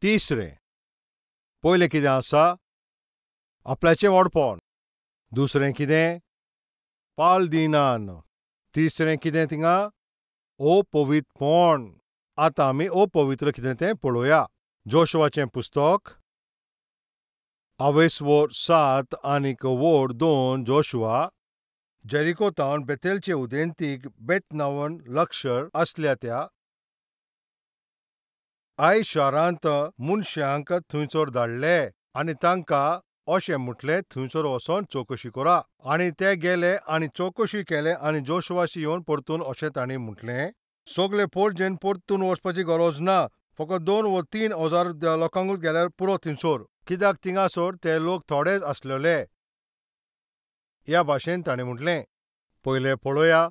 तिसरें, पयलें कितें आसा? आपल्याचें व्हडपण. दुसरें कितें? पाल दिनान. तिसरें कितें थिंगा? अपवित्रपण. आतां आमी अपवित्र कितें तें पळोवया. जोशुआचें पुस्तक 2 7 आनीक 2 जोशुआ जेरिको तावन बेतेलचे उदेंतीक बेतनावन लक्षर असल्या त्या I शारांत मनशांक थंयसर धाडले आनी तांकां अशें म्हटलें, थंयसर वचोन चवकशी करा. आनी ते गेले आनी चवकशी केले आनी जोशुआशी येवन परतून अशें तांणी म्हटलें, सगळे पोरजेन परतून वचपाची गरज ना, फकत 2 वा 3 हजार लोकांकूच गेल्यार पुरो थंयसर, कित्याक थिंगासर ते लोक थोडेच आसलेले. ह्या भाशेन ताणें म्हटलें. पयलें पळोवया,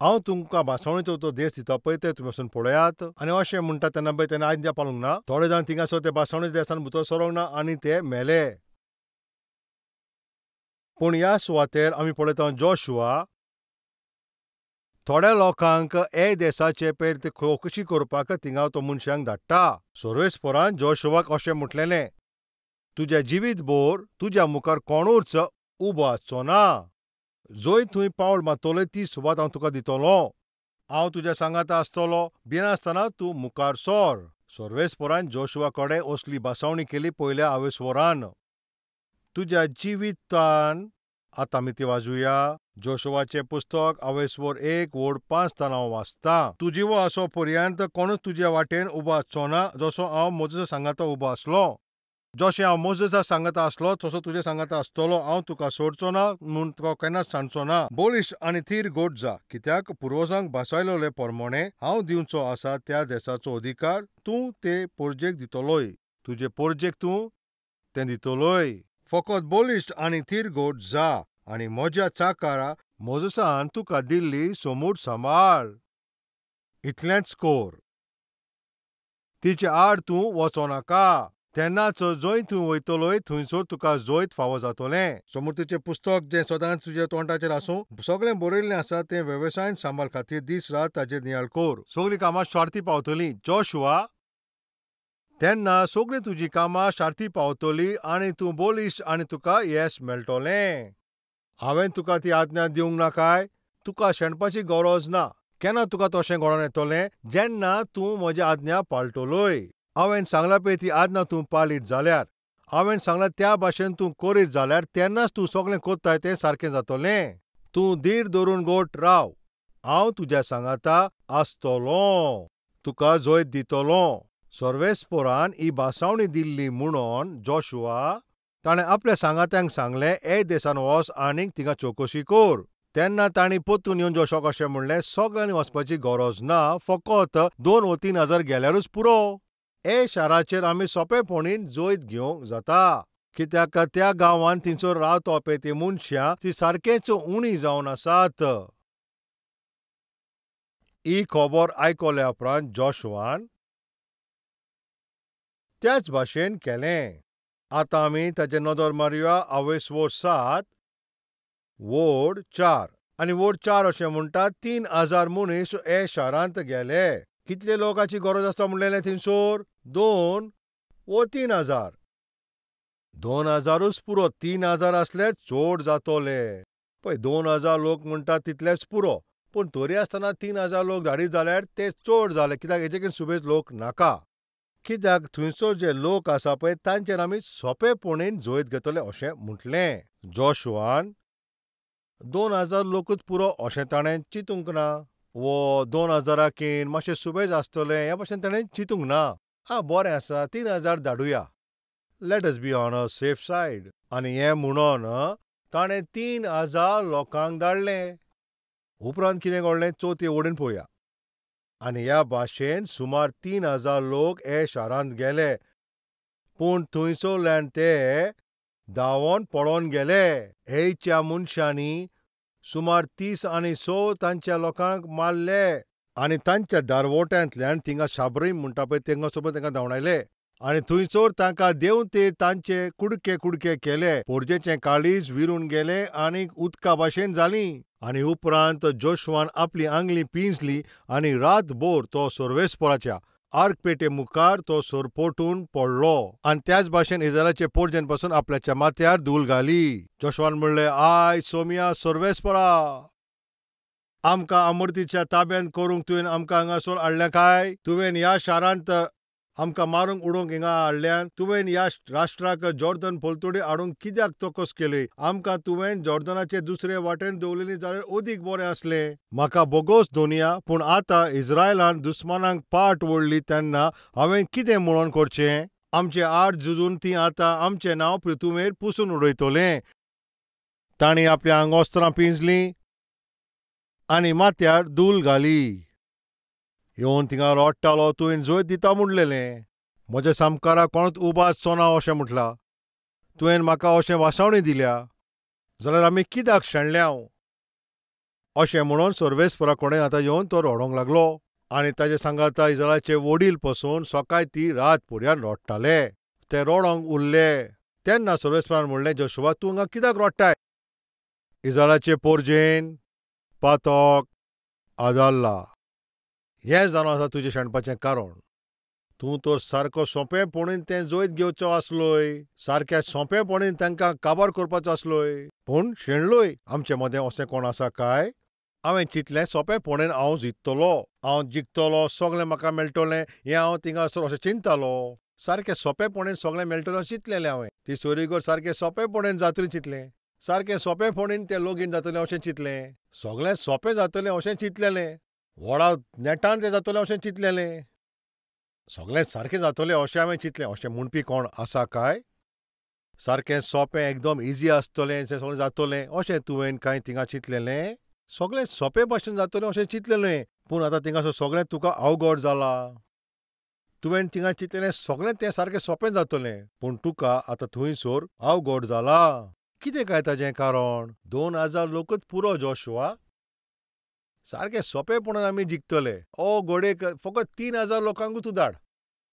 हांव तुमकां भासावणीचो तो देश दिता पळय ते तुमी वचून पळयात. आनी अशें म्हणटा तेन्ना पळय तेन्ना आज्ञा पाळूंक ना. थोडे जाण थिंगासर ते भासावणी देसान भितर सरोंक ना आनी ते मेले. पूण ह्या सुवातेर आमी पळयता जोशुआ थोड्या लोकांक ए देसाचे पेर ते चवकशी करपाक थिंगा तो मनशांक धाडटा. सर्वेस्परान जोशुआक अशें म्हटलेलें, तुज्या जिवीत भर तुज्या मुखार कोणूच उबो आसचो ना. जंय थंय पावल मारतलो ती सुवात हांव तुका दितलो. हांव तुज्या सांगाता आसतलो, भिनासतना तूं मुखार सर. सर्वेस्परान जोशुआ कडेन असली भासावणी केली पयल्या आवेस्वरान. तुज्या जिवितान आतां आमी ती वाजूया. जोशुआचें पुस्तक 1 5 हांव वाचता. तूं जिवो आसो पर्यंत कोणूच तुज्या वाटेन उबो आसचो ना, जसो हांव मोजेसा सांगाता उबो आसलो. जशें हांव मोजेसा सांगाता आसलो तसो तुज्या सांगाता आसतलो. हांव तुका सोडचो ना म्हूण तुका केन्नाच सांडचो ना. बळिश्ट आनी थीर गोट जा, कित्याक पुर्वजांक भासायलोले प्रमाणे हांव दिवचो आसा त्या देसाचो अधिकार तूं ते पोरजेक दितलोय. तुजे पोरजेक तूं तें दितलोय. फकत बळिश्ट आनी थीर गोट जा आनी म्हज्या चाकारा मोजेसान तुका दिल्ली सोमूट सांबाळ. इतलेंच कोर, तिचे आड तूं वचो नाका. तेन्नाच जंय तूं वयतलोय थंयसर तुका जैत फावो जातलें. समृद्धीचें पुस्तक जें सदांच तुज्या तोंडाचेर आसूं, सगळें बरयल्लें आसा तें वेवसायान सांबाळ खातीर दीस रात ताजेर नियाळ कर. सगळीं कामां शार्ती पावतलीं जोशुआ. तेन्ना सगळीं तुजीं कामां शार्ती पावतलीं आनी तूं बळिश्ट आनी तुका येस मेळटलें. हांवें तुका ती आज्ञा दिवंक ना काय? तुका शेणपाची गरज ना. केन्ना तुका तशें घडोवन येतलें? जेन्ना तूं म्हज्या आज्ञा पाळटलोय. हांवें सांगलां पळय ती आज्ञा तूं पाळीत जाल्यार, हांवें सांगलां त्या भाशेन तूं करीत जाल्यार, तेन्नाच तूं सगळें करताय तें सारकें जातलें. तूं धीर धरून गोट राव, हांव तुज्या सांगाता आसतलो, तुका जैत दितलो. सर्वेस्परान ही भासावणी दिल्ली म्हणून जोशुआ ताणें आपल्या सांगात्यांक सांगलें, ए देसान वच आनीक थिंगा चवकशी कर. तेन्ना तांणी परतून येवन जोशुआक अशें म्हणलें, सगळ्यांनी वचपाची गरज ना, फकत 2 वा 3 हजार गेल्यारूच पुरो. ए शाराचेर आमी सोंपेपणीन जैत घेवंक जाता, कित्याक त्या गांवांत थंयसर रावता पळय ती मनशां ती सारकेच उणी जावन आसात. ही खबर आयकल्या उपरांत जोशुआन त्याच भाशेन केलें. आतां आमी ताचेर नदर मारुया. 7 4 आनी 4 अशें म्हणटा, 3,000 मनीस ए शारांत गेले. कितले लोकांची गरज आसता म्हणलेलें थंयसर? 2 वा 3 हजार. 2,000ूच पुरो, 3,000 आसले चड जातोले. पळय 2,000 लोक म्हणटा तितलेच पुरो, पूण तरी आसतना 3,000 लोक धाडीत जाल्यार ते चड जाले, कित्याक हेजे सुबेज लोक नाका. कित्याक थंयसर जे लोक आसा पळय तांचेर आमी सोंपेपणीन जैत घेतले अशें म्हटलें. जोशुआन 2,000 लोकूच पुरो अशें ताणें चिंतूंक ना, वो 2,000 मातशें सुबेज आसतलें ह्या भाशेन ताणें चिंतूंक ना. आं बरें आसा, 3,000 धाडुया, let us be on a safe side. आनी हें म्हणून ताणें 3,000 लोकांक धाडले. उपरांत कितें घडलें चवथे वटेन पळोवया. आनी ह्या भाशेन सुमार 3,000 लोक हे शारांत गेले, पूण थंयसरल्यान ते धांवोन पळोवन गेले. हेच्या मनशांनी सुमार 30 आनी 100 तांच्या लोकांक मारले आनी तांच्या दारवोट्यांतल्यान थिंगा शाबरीम म्हणटा पळय तेंगा सोबत तांकां धांवडायले आनी थंयसर तांकां देंवते तांचे कुडके कुडके केले. पोरजेचें काळीज विरून गेलें आनी उदका भाशेन जालीं. आनी उपरांत जोशुआन आपली आंगली पिंजली आनी रातभर तो सर्वेस्पराच्या आर्कपेटे मुखार तो सरपोटून पडलो आनी त्याच भाशेन इस्रायलाचे पोरजेन पासून आपल्याच्या माथ्यार धूल घाली. जोशुआन म्हणलें, I Somiya सर्वेस्परा, आमकां अमृतीच्या ताब्यांत करूंक तुवें आमकां हांगासर हाडलें काय? तुवें ह्या शारांत आमकां मारूंक उडोवंक हिंगा हाडल्यान? तुवें ह्या राष्ट्राक जॉर्दन पलतडी हाडूंक कित्याक तकस केली? आमकां तुवें जॉर्दनाचे दुसरे वाटेन दवरलेली जाल्यार अदीक बरें आसलें. म्हाका बोगोस दोनया, पूण आतां इस्रायलान दुस्मानांक पाट ओडली तेन्ना हांवें कितें म्हणून करचें? आमचे आड झुजून तीं आतां आमचें नांव पृथुवेर पुसून उडयतलें. तांणी आपलीं आंगवस्त्रां पिंजलीं आनी माथ्यार धूल घाली. येवन थिंगा रडटालो, तुवें जैत दिता म्हणलेलें, म्हज्या सामकारा कोणूच उबो आसचो ना अशें म्हटलां. तुवें म्हाका अशें वासावणी दिल्या जाल्यार आमी कित्याक शेणल्याव? अशें म्हणून सर्वेस्परा कडेन आतां येवन तो रडोंक लागलो आनी ताजे सांगाता इस्रायलाचे वडील पसून सकाळ ती रात पर्यंत रडटाले. ते रडोंक उरले. तेन्ना सर्वेस्परान म्हणलें, जोशुआ, तूं हांगा कित्याक रडटाय? इस्रायलाचे पोरजेन पातक आदारला. हें जावन आसा तुजें शेणपाचें कारण. तूं तर सारको सोंपेपणीन तें जैत घेवचो आसलोय, सारक्या सोंपेपणीन तांकां काबार करपाचो आसलोय, पूण शेणलोय. आमचे मदें अशें कोण आसा काय? हांवें चिंतलें सोंपेपणीन हांव जिखतलो, हांव जिखतलो, सगळें म्हाका मेळटलें हें हांव थिंगासर अशें चिंततालो. सारकें सोंपेपणीन सगळें मेळटलें अशें चिंतलेलें हांवें. ती सोरीगोर सारकें सोंपेपणीन जातली चिंतलें, सारकें सोंपेपणीन तें लगीन जातलें अशें चिंतलें, सगळें सोंपें जातलें अशें चिंतलेलें, व्हडा नेटान तें जातलें अशें चिंतलेलें, सगळें सारकें जातलें अशें हांवें चिंतलें. अशें म्हणपी कोण आसा काय? सारकें सोंपें एकदम इजी आसतलें, सगळें जातलें अशें तुवें कांय थिंगा चिंतलेलें? सगळें सोंपें भाशेन जातलें अशें चिंतलेलें, पूण आतां थिंगासर सगळें तुका अवघड जालां. तुवें थिंगा चिंतलेलें सगळें तें सारकें सोंपें जातलें, पूण तुका आतां थंयसर अवघड जालां. कितें काय ताजें कारण? 2000 लोकूच पुरो जोशुआ, सारकें सोंपेपणान आमी जिखतले. ओ घोडेक फकत 3000 लोकांकूच तूं धाड,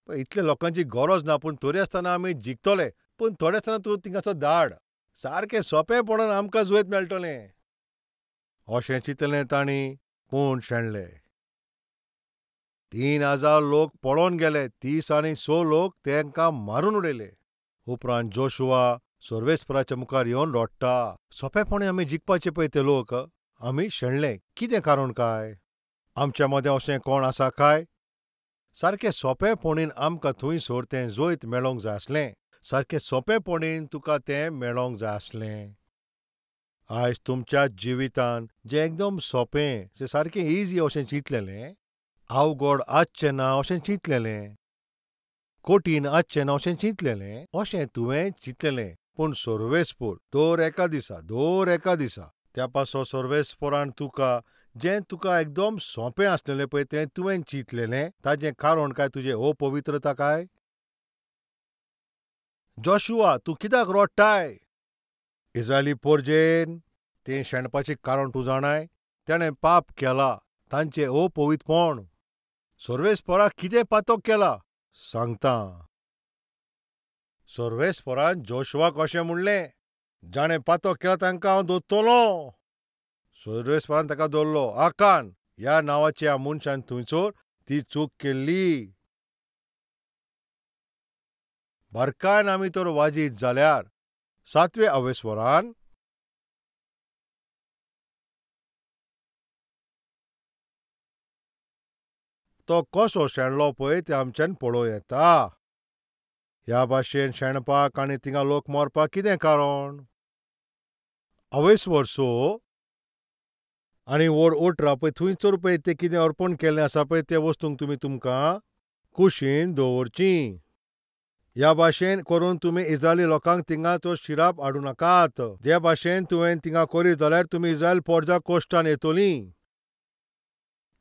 इतले लोकांची गरज ना, पूण तरी आसतना आमी जिखतले. पूण थोडे आसतना तूं थिंगासर धाड, सारकें सोंपेपणान आमकां जैत मेळटलें अशें चिंतलें तांणी, पूण शेणले. 3000 लोक पळोवन गेले, 30 आनी 6 लोक तांकां मारून उडयले. उपरांत जोशुआ सर्वेस्पराच्या मुखार येवन रडटा, सोंपेपणी आमी जिखपाचे पळय ते लोक, आमी शेणले. कितें कारण काय? आमच्या मदें अशें कोण आसा काय? सारकें सोंपेपणीन आमकां थंयसर तें जैत मेळोंक जाय आसलें, सारकें सोंपेपणीन तुका तें मेळोंक जाय आसलें. आयज तुमच्या जिवितान जें एकदम सोंपें, जें सारकें इजी अशें चिंतलेलें, अवघड आसचें ना अशें चिंतलेलें, कठीण आसचें ना अशें चिंतलेलें, अशें तुवें चिंतलेलें, पूण सर्वेस्पर दर एका दिसा, दर एका दिसा त्या पासो सर्वेस्परान तुका जें तुका एकदम सोंपें आसलेलें पळय तें तुवें चिंतलेलें, ताजें कारण काय तुजें अपवित्रता काय? जोशुआ, तूं कित्याक रडटाय? इस्रायली पोरजेन तें शेणपाचें कारण तूं जाणाय? तेणें पाप केला, तांचें अपवित्रपण. सर्वेस्पराक कितें पातक केला सांगता. सर्वेस्परान जोशुआक अशें म्हणलें, जाणें पातक केला तांकां हांव धरतलो. सर्वेस्परान ताका धरलो. आकान ह्या नांवाच्या मनशान थंयसर ती चूक केल्ली. बारकायन आमी तर वाजीत जाल्यार 7व्या अवेस्वरान तो कसो शेणलो पळय तें आमच्यान पळोवं येता. ह्या भाशेन शेणपाक आनी थिंगा लोक मरपाक कितें कारण? अवेस्वर 6 आनी वोर 18 पळय थंयसर पळय तें कितें अर्पण केल्लें आसा पळय त्या वस्तूंक तुमी तुमकां कुशीन दवरचीं. ह्या भाशेन करून तुमी इस्रायली लोकांक थिंगा तो शिराप हाडूं नाकात. जे भाशेन तुवें थिंगा करीत जाल्यार तुमी इस्रायल पोरजा कोश्टान येतलीं.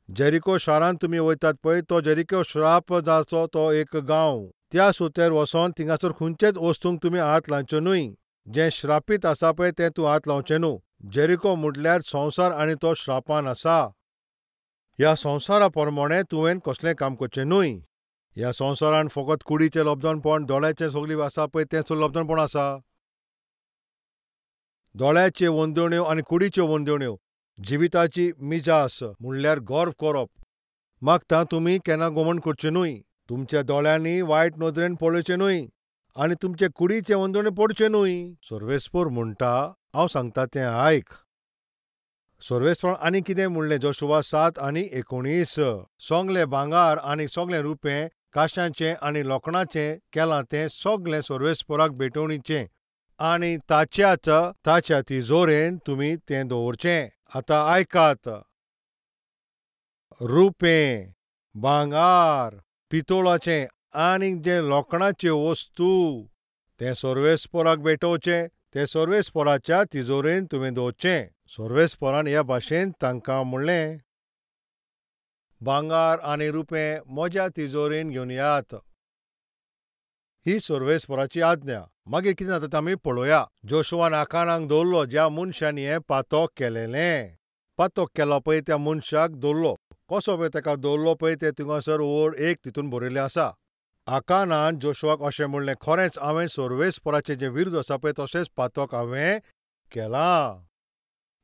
जेरिको शारांत तुमी वयतात पळय तो जेरिको श्राप जाचो तो एक गांव. त्या सुत्यार वचोन थिंगासर खंयचेच वस्तूंक तुमी हात लावचे न्हय. जें श्रापीत आसा पळय तें तूं हात लावचें न्हू. जेरिको म्हटल्यार संवसार आनी तो श्रापान आसा. ह्या संवसारा प्रमाणें तुवें कसलें काम करचें न्हय. ह्या संवसारान फकत कुडीचें लब्धनपण, दोळ्याचें सगळें आसा पळय तें सुद्दां लब्धनपण आसा. दोळ्याच्यो वंदोण्यो आनी कुडीच्यो वंदोण्यो, जिविताची मिजास म्हणल्यार गर्व करप. मागता तुमी केन्ना गोमण करचें न्हय. तुमच्या दोळ्यांनी वायट नदरेन पळोवचें न्हय आनी तुमचे कुडीचे वंदणे पडचें न्हय. सर्वेस्पोर म्हणटा, हांव सांगता तें आयक. सर्वेस्पोरान आनी कितें म्हणलें? जोशुआ 7:19, सोगलें भांगार आनी सोगलें रुपें काशांचें आनी लोखणाचें केलां तें सोगलें सर्वेस्पोराक भेटवणीचें आनी ताच्याच ताच्या तिजोरेन तुमी तें दवरचें. आतां आयकात, रुपें, भांगार, पितोळाचें आनी जें लोखणाच्यो वस्तू तें सर्वेस्पोराक भेटोवचें, तें सर्वेस्पोराच्या तिजोरेन तुवें दवरचें. सर्वेस्पोरान ह्या भाशेन तांकां म्हणलें, भांगार आनी रुपें म्हज्या तिजोरेन घेवन येयात. ही सर्वेस्पोराची आज्ञा. मागीर कितें जाता तें आमी पळोवया. जोशुआन आकानाक दवरलो ज्या मनशान हें पातक केलेलें. पातक केलो पळय त्या मनशाक दवरलो. कसो पळय ताका दवरलो पळय तें थिंगासर ओळ 1 तितून बरयल्लें आसा. आकानान जोशुआक अशें म्हणलें, खरेंच हांवें सर्वेस्पोराचें जें विरुद्ध आसा पळय तशेंच पातक हांवें केलां.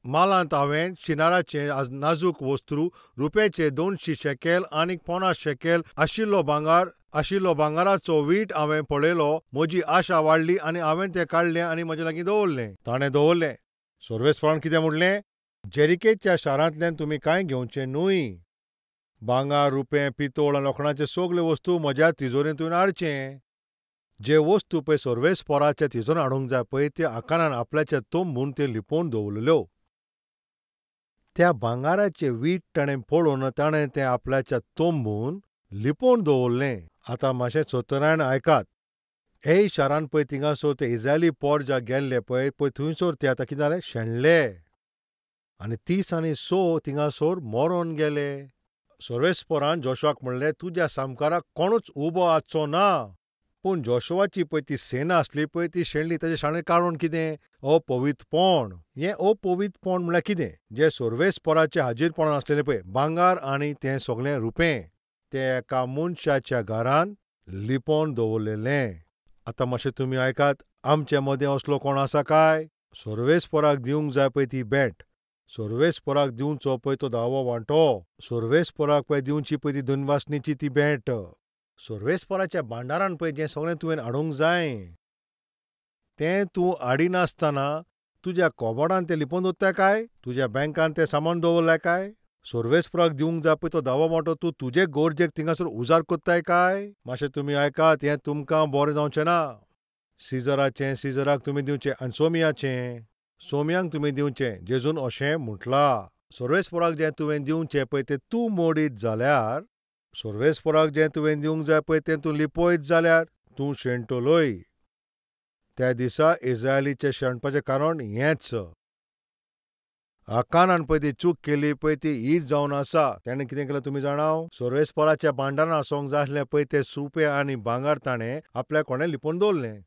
मालांत हांवें शिनाराचें नाजूक वस्तू, रुप्याचे 200 शेकेल आनी 50 शेकेल आशिल्लो भांगाराचो वीट हांवें पळयलो. म्हजी आशा वाडली आनी हांवें तें काडलें आनी म्हजे लागीं दवरलें. ताणें दवरलें. सर्वेस्पोरान कितें म्हणलें? जेरिकेच्या शारांतल्यान तुमी कांय घेवचें न्हय. भांगार, रुपें, पितोळ आनी लोखणाचे सगल्यो वस्तू म्हज्या तिजोरेंतून हाडचें. जे वस्तू पळय सर्वेस्पोराच्या तिजोरेन हाडूंक जाय पळय त्यो आकानान आपल्याच्या तंबून त्यो लिपोवन दवरल्यो. त्या भांगाराचें वीट ताणें पळोवन ताणें तें आपल्याच्या तंबून लिपोवन दवरलें. आतां मातशें चतुरायेन आयकात. हे शारान पळय थिंगासर ते इस्रायली पोरजा गेल्ले पळय पळय थंयसर ते आतां कितें जालें? शेणले आनी 36 थिंगासर मरोन गेले. सर्वेस्पोरान जोशुआक म्हणलें, तुज्या सामकाराक कोणूच उबो आसचो ना. पूण जोशुआची पळय ती सेना आसली पळय ती शेणली. ताचें शाणें कारण कितें? अपवित्रपण. हें अपवित्रपण म्हणल्यार कितें? जें सर्वेस्पोराचें हाजीरपणान आसलेलें पळय भांगार आनी तें सगळें रुपें तें एका मनशाच्या घरान लिपोवन दवरलेलें. आतां मातशें तुमी आयकात, आमचे मदें असलो कोण आसा काय? सर्वेस्पोराक दिवंक जाय पळय ती भेट, सर्वेस्पोराक दिवचो पळय तो धावो वांटो, सर्वेस्पोराक पळय दिवची पळय ती धनवासनीची ती भेट, सर्वेस्पोराच्या भांडारान पळय जें सगळें तुवें हाडूंक जाय तें तूं हाडिनासतना तुज्या कबडान तें लिपोवन दवरता काय? तुज्या बँकान तें सामान दवरलें काय? सर्वेस्पोराक दिवंक जाय पळय तो धावो वांटो तूं तुजे गरजेक थिंगासर उजार करताय काय? मातशें तुमी आयकात, हें तुमकां बरें जावचें ना. सिजराचें सिजराक तुमी दिवचें आनी सोमियाचें सोम्यांक तुमी दिवचें. जेजून अशें म्हटलां. सर्वेस्पोराक जें तुवें दिवचें पळय तें तूं मोडीत जाल्यार, सर्वेस्पोराक जें तुवें दिवंक जाय पळय तें तूं लिपयत जाल्यार तूं शेणटलोय. त्या दिसा इस्रायलीचें शेणपाचें कारण हेंच. आकानान पळय ती चूक केली पळय ती हीच जावन आसा. ताणें कितें केलें तुमी जाणाव? सर्वेस्पोराच्या भांडारान आसूंक जाय आसलें पळय तें सुपें आनी भांगार ताणें आपल्या कोणें लिपोवन दवरलें.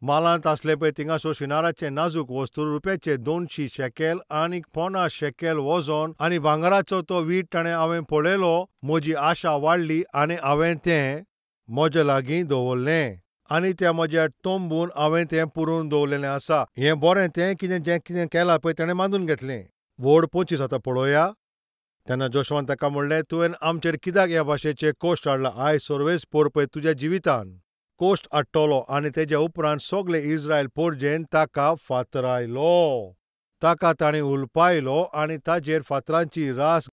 मालांत आसलें पळय थिंगासर शिनाराचें नाजूक वस्तू, रुप्याचे 200 शेकेल आनी 50 शेकेल वजन आनी भांगराचो तो वीट ताणें हांवें पळयलो. म्हजी आशा वाडली आनी हांवें तें म्हजे लागीं दवरलें आनी त्या म्हज्या तंबून हांवें तें पुरोवन दवरलेलें आसा. हें बरें तें कितें जें कितें केलां पळय ताणें मानून घेतलें. वड 25 आतां पळोवया. तेन्ना जोशुआन ताका म्हणलें, तुवें आमचेर कित्याक ह्या भाशेचें कोश्ट हाडलां? आयज सर्वेस्पोर पळय तुज्या जिवितान कोश्ट हाडटलो. आनी तेज्या उपरांत सगळे इस्रायल पोरजेन ताका फातरायलो. ताका ताणें उलपायलो आनी ताजेर फातरांची रास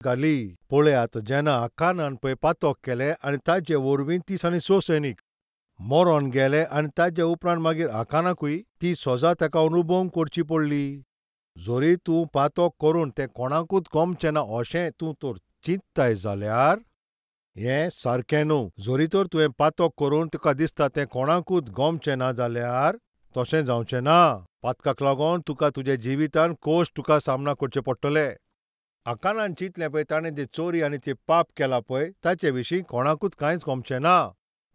घाली. पळयात, जेन्ना आकानान पळय पातक केलें आनी ताजे वरवीं 36 सैनीक मरोन गेले आनी ताजे उपरांत मागीर आकानाकूय ती सजा ताका अनुभव करची पडली. जरी तूं पातक करून तें कोणाकूच गमचें ना अशें तूं तर चिंतताय जाल्यार हें सारकें न्हू. जरी तर तुवें पातक करून तुका दिसता तें कोणाकूच गमचें ना जाल्यार तशें जावचें ना. पातकाक लागून तुका तुज्या जिवितान कोश्ट तुका सामना करचे पडटले. आकानान चिंतलें पळय ताणें जी चोरी आनी ते पाप केला पळय ताचे विशीं कोणाकूच कांयच गमचें ना.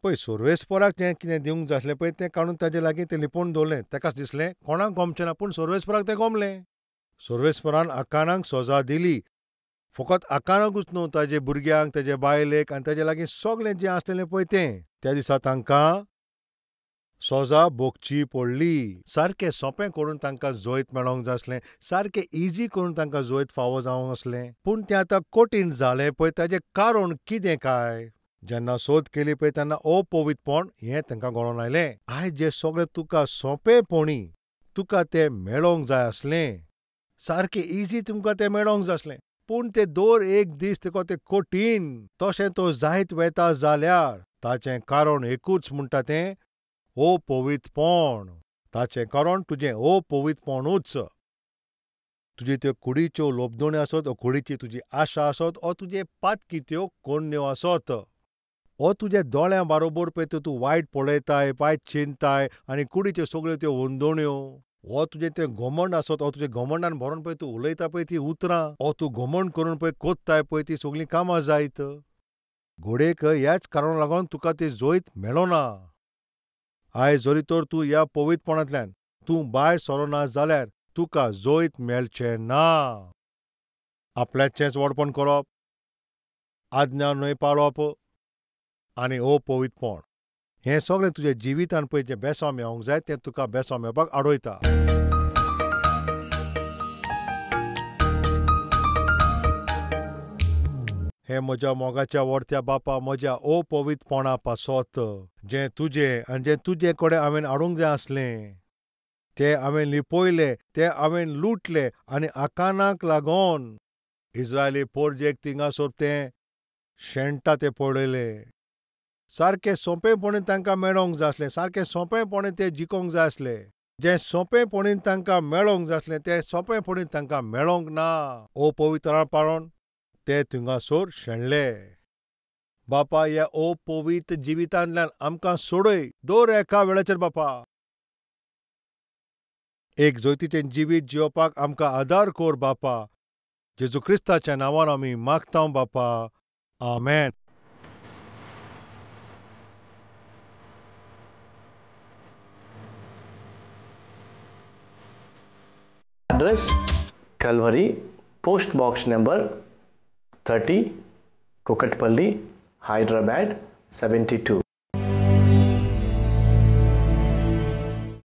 पळय सर्वेस्पोराक तें कितें दिवंक जाय आसलें पळय तें काडून ताजे लागीं तें लिपोवन दवरलें. ताकाच दिसलें कोणाक गमचें ना, पूण सर्वेस्पोराक तें गमलें. सर्वेस्पोरान आकानाक सजा दिली. फकत आकानाकूच न्हू, ताजे भुरग्यांक, ताजे बायलेक आनी ताजे लागीं सगळें जें आसलेलें पळय तें. त्या दिसा तांकां सजा भोगची पडली. सारकें सोंपें करून तांकां जैत मेळोंक जाय आसलें, सारकें इजी करून तांकां जैत फावो जावंक आसलें, पूण तें आतां कठीण जालें पळय ताजें कारण कितें काय? जेन्ना सोद केली पळय तेन्ना अपवित्रपण हें तांकां गळोन आयलें. आयज जें सगळें तुका सोंपेपणी तुका तें मेळोंक जाय आसलें, सारकें इजी तुमकां तें मेळोंक जाय आसलें, पूण तें दर एक दीस तुका तें कठीण तशें तो जायत वेता जाल्यार ताचें कारण एकूच म्हणटा तें अपवित्रपण. ताचें कारण तुजें अपवित्रपणूच. तुजे त्यो कुडीच्यो लोबदण्यो आसत, कुडीची तुजी आशा आसत, ओ तुजे पातकी त्यो कोन्न्यो आसत, ओ तुज्या दोळ्यां बारोबर पळय तूं वायट पळयताय, वायट चिंताय आनी कुडीच्यो सगळ्यो त्यो वंदोण्यो, ओ तुजें तें घमंड आसत, ओ तुजें घमंडान भरोन पळय तूं उलयता पळय ती उतरां, ओ तूं घमंड करून पळय कोत्ताय पळय ती सगळीं कामां जायत. घोडेक ह्याच कारणाक लागून तुका ती जैत मेळना. आयज जरी तर तूं ह्या पवित्रपणांतल्यान तूं भायर सरना जाल्यार तुका जैत मेळचें ना. आपल्याचेंच व्हडपण करप, आज्ञा न्हय पाळप आनी अपवित्रपण हें सगळें तुज्या जिवितान पळय जें बेसांव मेळोंक जाय तें तुका बेसांव मेळपाक आडयता. हे म्हज्या मोगाच्या व्हडत्या बापा, म्हज्या अपवित्रपणा पासत जें तुजें आनी जें तुजे कडेन हांवें हाडूंक जाय आसलें तें हांवें लिपयलें, तें हांवें लुटलें आनी आकानाक लागून इस्रायली पोरजेक थिंगासर तें शेणटा तें पळयलें. सारकें सोंपेपणी तांकां मेळोंक जाय आसलें, सारकें सोंपेपणी तें जिखोंक जाय आसलें. जें सोंपेपणी तांकां मेळोंक जाय आसलें तें सोंपेपणी तांकां मेळोंक ना. अपवित्र पाळोन ते थिंगासर शेणले. बापा, ह्या अपवित्र जिवितांतल्यान आमकां सोडय दर एका वेळाचेर. बापा, एक जैतीचें जिवीत जिवपाक आमकां आदार कर बापा. जेजू क्रिस्ताच्या नांवान आमी मागता बापा, आमेन. Address: Calvary, Post Box Number 30, Kukatpally, Hyderabad 72.